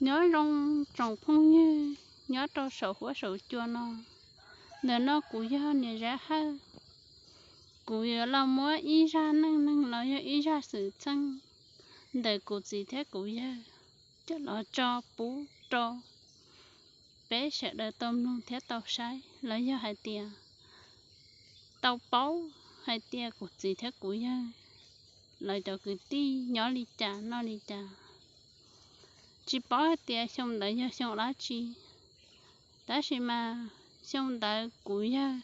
Nyob zoo tsoom phooj ywg nyob rau saum huab saum cua no. Ntawm no kuv yog niam Zab Hawj. Kuv yuav los muab ib zaj neej neeg los yog ib zaj xwm txheej ntawm kuv txiv thiab kuv yawg coj los tso pub rau peb sawv daws tau mloog thiab tau saib los yog hais tias tau paub hais tias kuv txiv thiab kuv yawg lawv cov kwv tij nyob li cas noj li cas. Tsis paub hais tias xyoo ntawd yog xyoo dab tsi, tab sis mas xyoo ntawd kuv yawg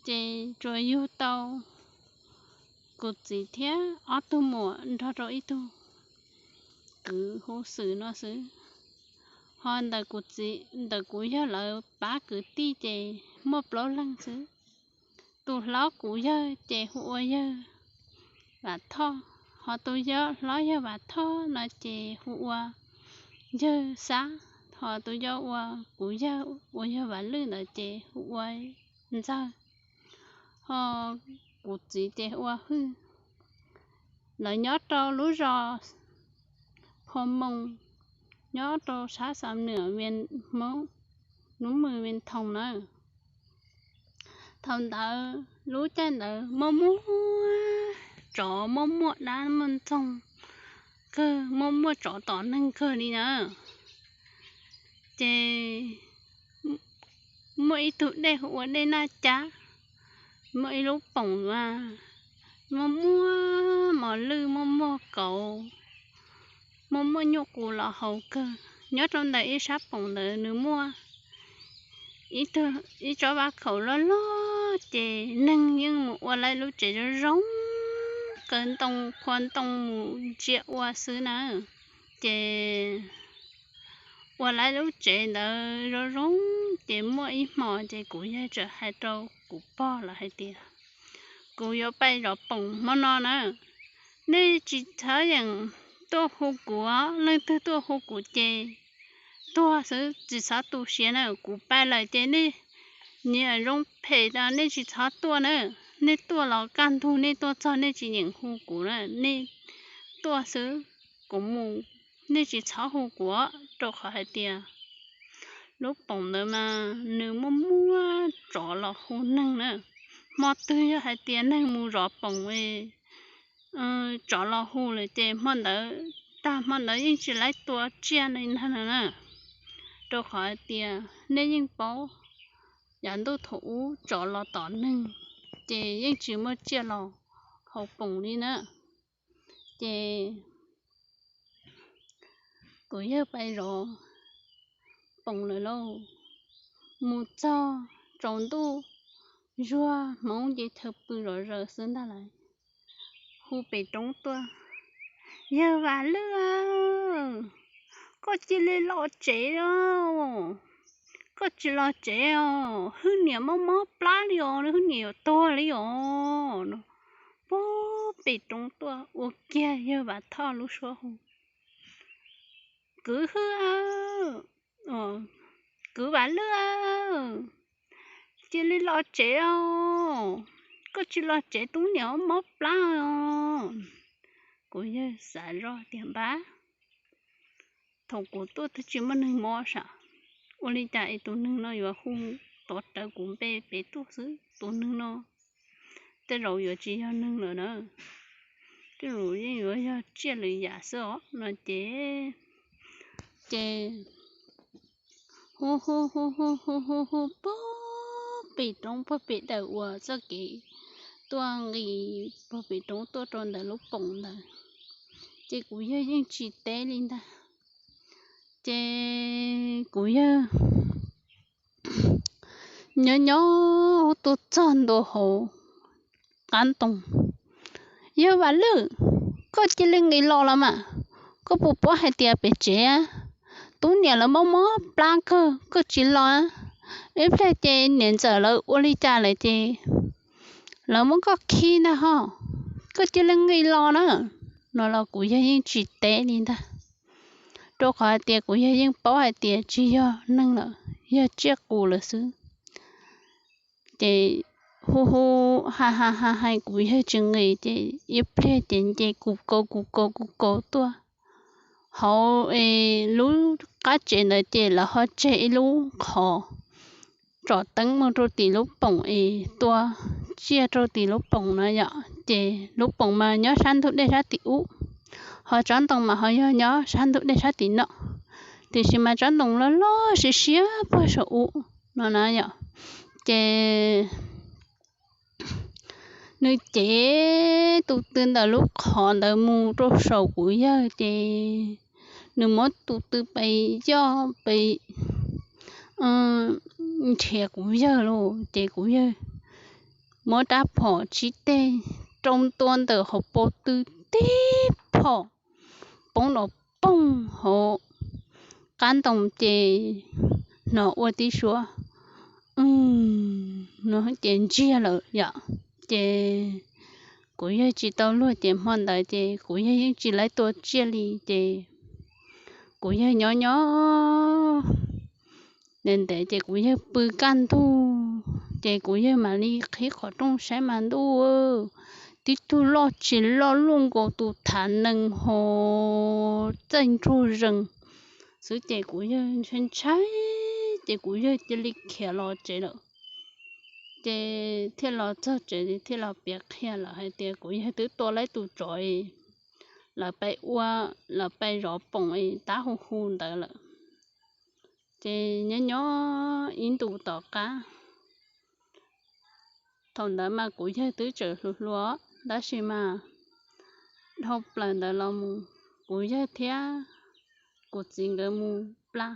ces tsuas yug tau kuv txiv thiab ob tug muam nrog rau ib tug kwv hu xwm no xwb. Ho ntawm kuv txiv, ntawm kuv yawg lawv pab kwv tij ces muaj plaub leeg xwb. Tus hlob kuv yawg ces hu ua yawg Vam Thoj, ho tus yawg hlob yawg Vam Thoj no ces hu ua yawg Xab, ho tus yawg ua kuv yawg ua yawg Vam Lwj ntawd ces hu ua Ntxawg, ho kuv txiv ces hu ua Hwj. Lawv nyob rau lub zos Phoo Moos, nyob rau sab Xam Nuam, Hmoob, Nub Mws, Vias Thoos na. Thaum ntawd lub caij ntawd muaj muaj tsov, muaj muaj dab muaj ntxoog kawg, muaj muaj tsov tom neeg kawg li na. Ces muaj ib tug dej hu ua dej Naj Cab, muaj ib lub poom mas muaj muaj mos lwj, muaj muaj kauv, muaj muaj nyuj qus los haus kawg. Nyob rau ntawm ib sab poom ntawd nws muaj ib tug, ib tsob vaj khaum loj loj, ces neeg yeej mus ua lawv lub tsev zoo zoo, kaw ntoo, qhua ntoo mus ntsia ua xwb na. Ces ua lawv lub tsev ntawd zoo zoo, ces muaj ib hmo ces kuv yawg txawm hais rau kuv pog lawv hais tias, kuv yuav pais zov poom hmo no na, nej tsis txhob yeem tuaj hu kuv, leej twg tuaj hu kuv ces tuag xwb, tsis txhob tu siab na. Kuv pais lawm ces nej nyiam zoo phem no nej tsis txhob tuaj na. Nej tuaj los kaj ntug nej tuaj txog nej tsis yeem hu kuv na, nej tuaj xwb, kuv mus, nej tsis txhob hu kuv, rau qhov hais tias lub poom ntawd mas nws muaj muaj tsov los hu neeg na. Hmo twg yog hais tias neeg mus zov poom, tsov los hu lawm ces hmo ntawd, tag hmo ntawd yeej tsis laib tua tsiaj li ntag no na. Rau qhov hais tias nej yeej paub, yav ntuj thaum ub tsov los tom neeg, ces yeej tsis muaj tsiaj los haus poom li na. Ces kuv yawg pais zov poom lawm lauj, mus txog tsaus ntuj, zuag hmoov ces chaw pw zom zaws xwb ntag lauj. Hu pem roob tuaj, yawg Vam Lwj, koj cia li los tsev os, koj tsis los tsev os, hwj niam mob mob plab li os, hwj niam yuav tuag li os. Puag pem roob tuaj ua kiag yawg Vam Thoj lub suab hu, kwv Hwj, kwv Vam Lwj, cia li los tsev os, koj tsis los tsev tub niam mob plab os. Kuv yawg xav zoj tias npab, thaum kuv tuaj twb tsis muaj neeg mob sav, ua li cas es tus neeg no yuav hu tov rawv kuv npe pem tuaj xwb, tus neeg no tej zaum yuav tsis yog neeg lawm na, tej zaum yeej yuav yog tsiaj lwm yam xwb os no ces, ces hu hu hu hu hu hu hu puag pem roob puag pem dawm uas txoj kev tuaj nqis puag pem roob tuaj rau ntawm lub poom ntawd, ces kuv yawg yeej tsis teb li ntag. Ces kuv yawg nyob nyob tuaj txog ntua hauv qab ntoo, yawg Vam Lwj, koj cia li nqis los los mas, koj puas paub hais tias pem tsev tub niam lawv mob mob plab kawg, koj tsis los, ib pliag ces niam ntxawm lawv ua li cas lawm ces lawv muab koj khi ntag ho, koj cia li nqis los na. No los kuv yawg yeej tsis teb li ntag, rau qhov hais tias kuv yawg yeej paub hais tias tsis yog neeg lawm, yog tsiaj qus lawm xwb. Ces hu hu ha ha ha hais kuv yawg tsis nqis ces ib pliag ces nce kuv kaus kuv kaus kuv kaus tuaj, hauv es lub qab tsev ntawd ces lawv ho tseg ib lub qhov tsom teeb mus rau tim lub poom es tua tsiaj rau tim lub poom na yom. Ces lub poom mas nyob sab ntug dej sab tim ub, ho tsob ntoo mas ho yog nyob sab ntug dej sab tim no, tiam sis mas tsob ntoo loj loj siab siab puag saum ub no na yom. Ces nws cev tus tw ntawm lub qhov ntawd mus rau saum kuv yawg ces nws muab tus tw pes yoj pes nrhiav kuv yawg lawm ces kuv yawg muab rab phom tsib teg rau ntua ntawm hauv paus tw tib phom poob nrov poog hauv qab ntoo ces hnov ua tib suab no ces ntsiag lawm yom. Ces kuv yawg tsis tau luag ces hmo ntawd ces kuv yawg yeej tsis lawv tua tsiaj li ces kuv yawg nyob nyob ntev ntev ces kuv yawg pw kaj ntug ces kuv yawg mam li qhib qhov rooj saib mas ntuj, tib tug loj tsis loj luaj nkaus tus thav nees ho txaij ntsuag zees xwb ces kuv yawg ntshai ntshai ces kuv yawg cia li khiav los tsev lawm. Ces thiaj los txog tsev thiaj los piav qhia lawv hais tias kuv yawg twb tua lawv tus tsov lawv pab ua, lawv pab zov poom es tab hu hu ntawd lawm. Ces nyob nyob ib ntus tom qab, thaum ntawd mas kuv yawg twb tseem hluas hluas tab sis mas dhau plaws ntawd los mus kuv yawg thiab kuv txiv nkawd mus plab.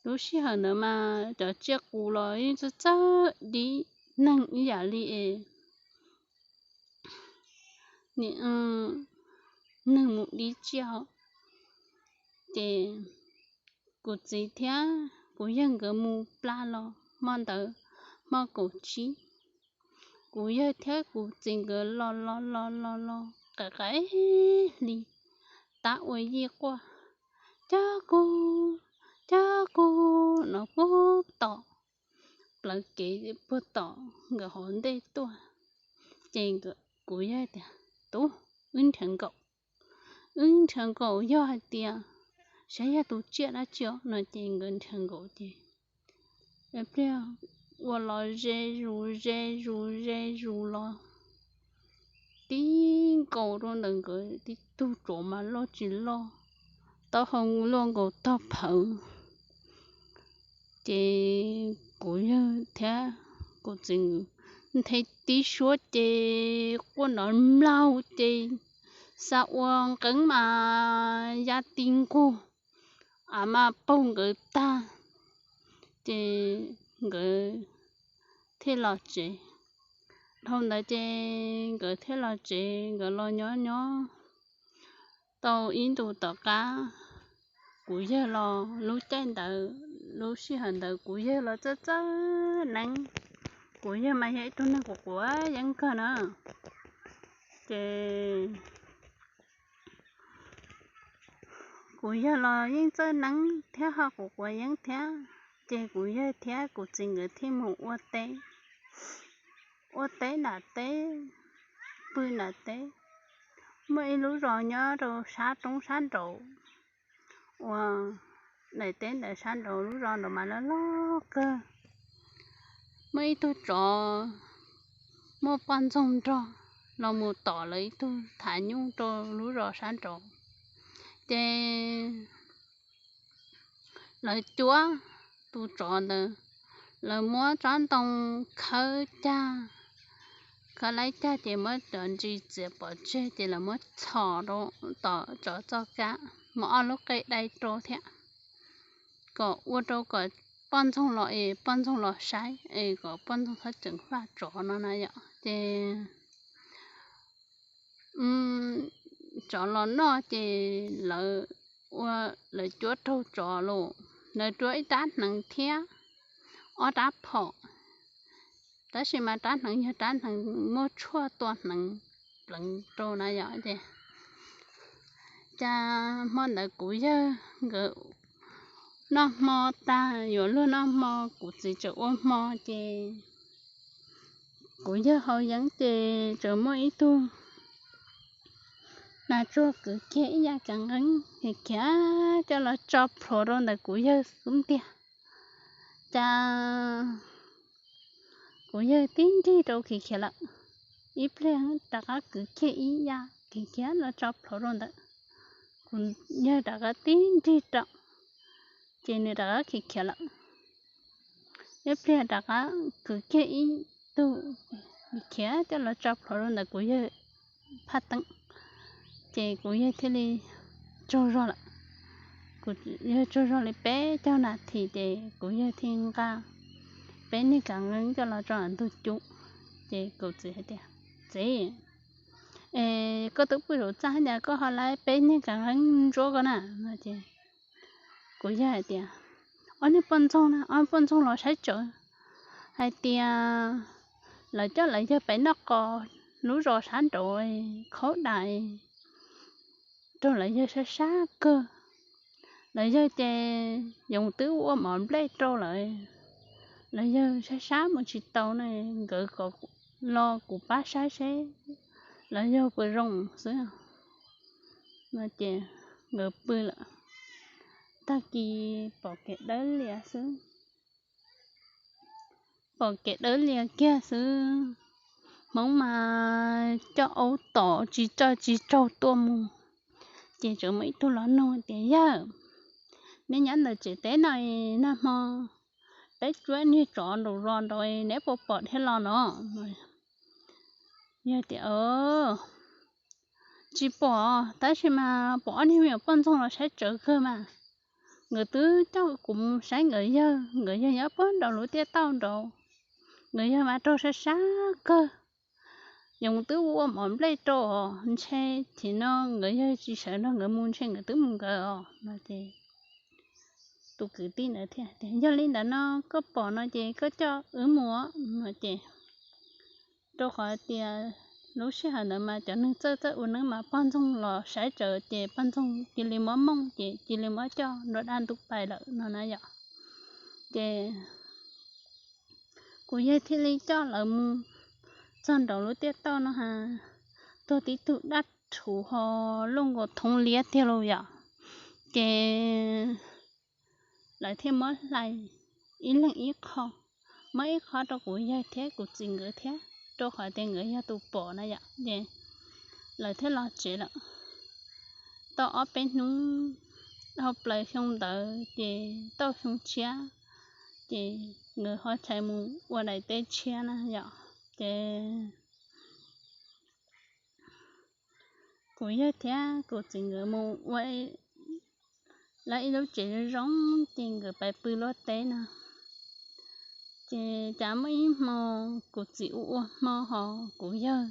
Lub sij hawm ntawd mas cov tsiaj qus los yeej txawj txawj dib neeg ib yam li es neeg mus dib tsiaj. Ces kuv txiv thiab kuv yawg nkawd mus plab los hmo ntawd hmo kaum tsib, kuv yawg thiab kuv txiv nkawd los los los los los qab qab hli tab ua yij quaj, cab kug, cab kug no puag tom plawv kev puag tom nkawd hauv ntej tuaj. Ces kuv yawg tias, tub, wb nrhiav nkaum, wb nrhiav nkaum yog hais tias saib yog tus tsiaj dab tsi no ces nkawd nrhiav nkaum ces pliag ua los ze zus ze zus ze zus los tib nkaus rau ntawm nkawd tib tug tsov mas loj tsis loj, taub hau luaj nkaus tog phawv. Ces kuv yawg thiab kuv txiv nthe tib suab ces quaj nrov mlaug ces xav ua nqeeb mas ya ti nquag, av mas paug nkawd tag. Ces nkawd thiaj los tsev. Dhau ntawd ces nkawd thiaj los tsev, nkawd los nyob nyob tau ib ntus tom qab, kuv yawg los lub caij ntawd lub sij hawm ntawd kuv yawg los txawj txawj neeb. Kuv yawg mas yog ib tug neeg quav quav yeeb kawg na. Ces kuv yawg los yeej txawj neeb thiab ho quav quav yeeb thiab. Ces kuv yawg thiab kuv txiv nkawd thiaj mus ua teb, ua teb nram teb, pw nram teb. Muaj ib lub zos nyob rau sab roob sab nraud, ua daim teb ntawd sab nraud lub zos nraud mas loj loj kawg. Muaj ib tug tsov muaj poj ntxoog nrog los mus tom lawv ib tug thav nyuj rau lub zos sab nraud. Ces lawv cuab tus tsov ntawd, lawv muab tsob ntoo khawb cag, khawb laib cag ces muab cov ntsis txiav pov tseg ces lawv muab txhos rau tom tsov txoj kab, muab ob lub qe dai rau thiab, kom ua rau kom poj ntxoog los es poj ntxoog los saib es kom poj ntxoog txhob tseem faj tsov no na yom. Ces tsov los noj ces lawv ua, lawv cuab raug tsov los lawv rub ib rab hneev thiab ob rab phom, tab sis mas rab hneev yog rab hneev muaj tshuaj tua hneev pleev rau na yom. Ces cas hmo ntawd kuv yawg nkawd noj hmo tag yuav luag noj hmo, kuv txiv tseem ua hmo ces kuv yawg haus yeeb ces tseem muaj ib tug nas tsuag kwv kiag ib yam kav nqeeb khiav khiav coj los tso plhuav rau ntawm kuv yawg xub ntiag. Cas kuv yawg tib nrig rau khiav khiav lawm. Ib pliag rov qab kwv kiag ib yam khiav khiav los tso plhuav rau ntawm kuv yawg rov qab tib nrig rau, ces nws rov qab khiav khiav lawm. Ib pliag rov qab kwv kiag ib tug khiav coj los tso plhuav rau ntawm kuv yawg phaj teeb, ces kuv yawg thiaj li tsaug zog lawm. Kuv yawg tsaug zog li peb caug nas this ces kuv yawg thiaj nqa peb niag kav nqeeb coj los tso ntug cub. Ces kuv txiv hais tias, Txiv, es koj twb pw saum txaj hab cas koj ho lawv peb niag kav nqeeb ntsuab koj na? No ces kuv yawg hais tias, Ob niag poj ntxoog na, ob poj ntxoog los saib tsawv hais tias lawv coj lawv yawg pem noj qos lub zos sab nraud khaub dais rau lawv yawg sab sab kawg. Lawv yawg ces yoov twb ua mov nplej rau lawv, lawv yawg sab sab mus tsis tau na, nkawd kom los kuv pab saib seb lawv yawg puas zoo xwb. No ces nkawd pw lawm, tag kis pom kev dawb lias xwb. Pom kev dawb lias kiag xwb, Hmoob mas coj aub tom tsis tso tsis tsaug tuaj mus. Ces tseem muaj ib tug los nug tias, Yawg, neb nyob ntawm tsev teb no, nag hmo peb tsuab niag tsov nraum zos nraud, neb puas pom dhia los no? Yawg tias, Tsis pom, tab sis mas pom ob niag me nyuam poj ntxoog los saib tsawv kawg mas. Nkawd twb coj kuv mus saib nkawd yawg, nkawd yawg nyob puag nraum lub tiaj tauj nraud. Nkawd yawg mas raug sab sab kawg, yoov twb ua mov nplej rau os, ntshe thaum no nkawd yawg tsis sawv nrog nkawd mus, ntshe nkawd twb mus nkawd os. No ces tus kwv tij ntawd thiaj tias, Yog li ntawd no koj pom no ces koj coj wb mus. No ces rau qhov tias lub sij hawm ntawd mas cov neeg txawj txawj ua neeb mas poj ntxoog los saib tsawv ces poj ntxoog cia li muab mooj ces cia li muab coj nruab dab ntub pais lawm no na yom. Ces kuv yawg thiaj li coj lawv mus txog nraum lub tiaj tauj no ha, tuag tib tug dab rhuv ho luaj nkaus thoob liab tiag lauj yom. Ces lawv thiaj muab hlais ib leeg ib qho, muab ib qho rau kuv yawg thiab kuv txiv nkawd thiab, rau qhov tias nkawd yog tus pom na yom. Ces lawv thiaj los tsev lawm. Tau ob peb hnub, dhau plaws xyoo ntawd ces tau xyoo tshiab, ces nkawd ho tshais mus ua daim teb tshiab na yom. Ces kuv yawg thiab kuv txiv nkawd mus ua lawv ib lub tsev zoo zoo, ces nkawd pais pw luaj teb no. Ces cas muaj ib hmo kuv txiv ua ua hmo ho kuv yawg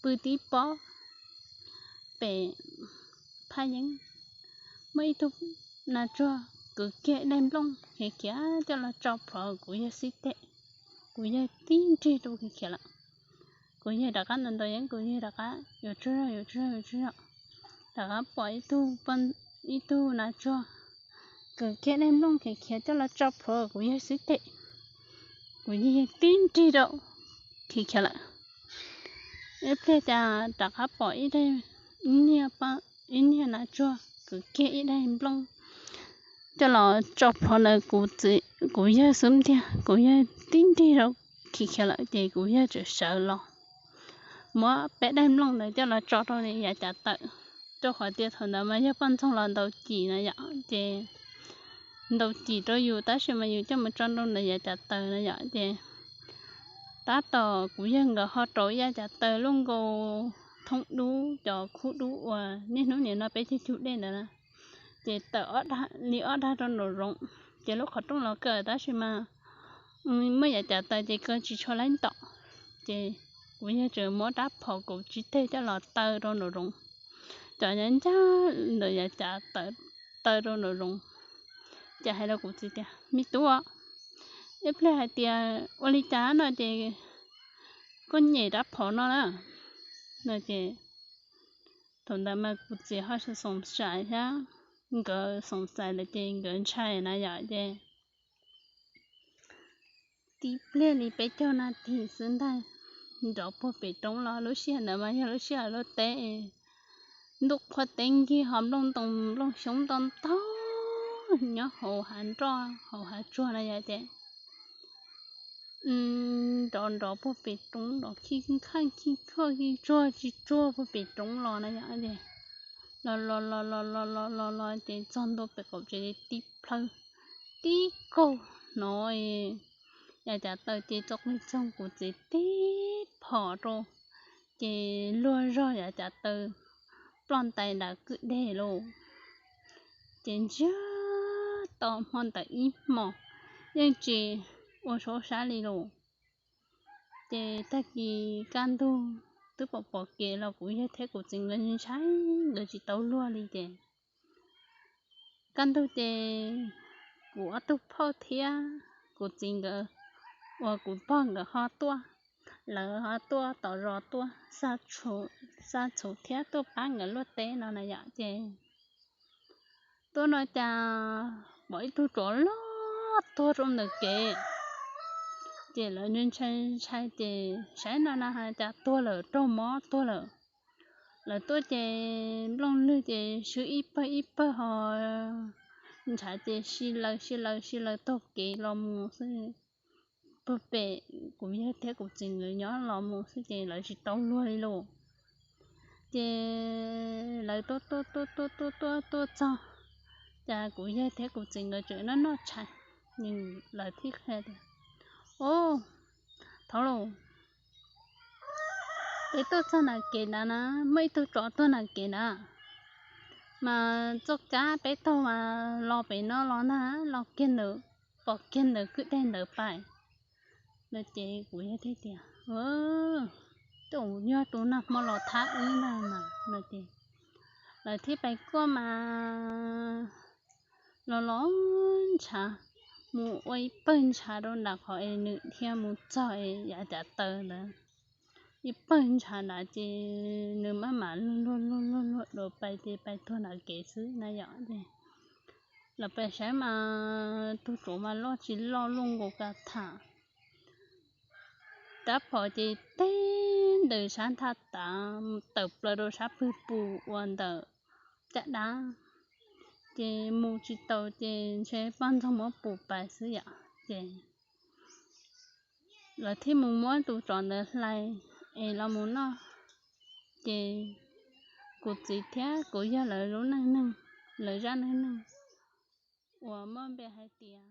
pw tib pob pem phaj yeeb, muaj ib tug nas tsuag kwv kiag daim nplooj khiav khiav coj los tso plhuav kuv yawg xib teg. Kuv yawg tib nrig rau khiav khiav lawm. Kuv yawg rov qab ntaus ntaus yeeb, kuv yawg rov qab yuav tsaug zog yuav tsaug zog yuav tsaug zog, rov qab pom ib tug, ib tug nas tsuag kwv kiag daim nplooj khiav khiav coj los tso plhuav kuv yawg xib teg. Kuv yawg tib nrig rau khiav khiav lawm. Ib pliag cas rov qab pom ib, ib niag nas tsuag kwv kiag ib daim nplooj coj los tso plhuav ntawm kuv yawg xub ntiag. Kuv yawg tib nrig rau khiav khiav lawm ces kuv yawg txawm sawv los muab peb daim nplooj ntawd coj los tso rau yav cav taws, rau qhov tias thaum ntawd mas yog poj ntxoog los ntaus cim na yom, ces ntaus cim rau yus tab sis mas yus coj mus tso rau ntawm yav cav taws na yom. Ces tab tom kuv yawg nkawd ho rauv yav cav taws luaj nkaus thoob dub, cov khub dub uas niaj hnub nim no peb cug cug dej ntawd na, ces tawm li ob dag rau nraum zoov. Ces lub qhov rooj los kawg tab sis mas muaj yav cav taws ces kaw tsis tshua laib ntom. Ces kuv yawg txawm muab rab phom kaum tsib teg coj los taw rau nraum zoov, cov ncaj ncaj ntawm yav cav taws rau nraum zoov. Ces hais rau kuv txiv tias, Me tub, ib pliag hais tias ua li cas no ces koj nyem rab phom no na. No ces thaum ntawd mas kuv txiv ho xoom xaiv thiab, nkawd xoom xaiv lawm ces nkawd ntshai na yom. Ces tib pliag li peb caug nas this xwb ntag, nrov puag pem roob los. Lub sij hawm ntawd mas yog lub sij hawm luaj teb, ntuj qhua teeb nkig ho nplooj ntoo nplooj xyoob nto ntau nyob hauv hav nroj hauv hav tsuag na yom ces nrov nrov puag pem roob nrov khij kheej khij khuaj khij tsuag tsis tsuag puag pem roob los na yom ces los los los los los los los los ces txog ntua pem qaum tsev tib plhaw tib kaug hnov yav cav taw ces txog qis txoog kuv txiv tib phom rau ces luag zog yav cav taw ploj ntais nram kwj deg lauj. Ces ntsiag to hmo ntawd ib hmos yeej tsis ua saub sab li lauj. Ces tag kis kaj ntug twb pom pom kev los kuv yawg thiab kuv txiv nkawd ntshai, nkawd tsis tau luag li ces kaj ntug ces kuv ob tug phauj thiab kuv txiv nkawd uas kuv pog nkawd ho tuaj, lawv ho tuaj tom zos tuaj xa txhuv thiab tuaj pab nkawd luaj teb no na yom ces tuaj no cas pom ib tug tsov loj tuag rau ntawm kev. Ces lawv ntshai ntshai ces saib no na cas tuag lawm, raug mob tuag lawm. Lawv tuaj ces nplooj lwg ces swb ib pawg ib pawg ho ntshav ces si lawv si lawv si lawv taug kev los mus xwb. Puag pem kuv yawg thiab kuv txiv nkawd nyob los mus xwb ces lawv tsis tau luag li lauj. Ces lawv tuaj tuaj tuaj tuaj tuaj tuaj tuaj txog, cas kuv yawg thiab kuv txiv nkawd tseem noj noj tshais, lawv thiaj qhia tias, Au, thaub lauj, peb tuaj txog nram kev nrad na, muaj ib tug tsov tuag nram kev nrad, mas txoj kab peb taug mas los pem no los ntag, los kiag ntawm, pom kiag ntawm kwj deg ntawd pais. No ces kuv yawg thiaj tias, Tus yog tus nag hmo los thab wb ntag mas. No ces lawv thiaj pais kuaj mas los los ntshav, mus ua ib pawg ntshav rau nram qhov es nws dhia mus txog es yav cav taw ntawd. Ib pawg ntshav nrad ces nws maj mam luag luag luag luag luag dua pais ces pais tuag nram kev xwb na yom. Lawv pais saib mas tus tsov mas loj tsis loj luaj nkaus kav tham. Rab phom ces teg ntawm sab nthaj tav tawm plaws rau sab pwg pus uas ntawm caj dab, ces mus tsis tau ces ntshe poj ntxoog muab pus pais xwb yom. Ces lawv thiaj mus muab tus tsov ntawd hlais es los mus noj. Ces kuv txiv thiab kuv yawg lawv lub neej neeg, lawv zaj neej neeg uas muaj npe hais tias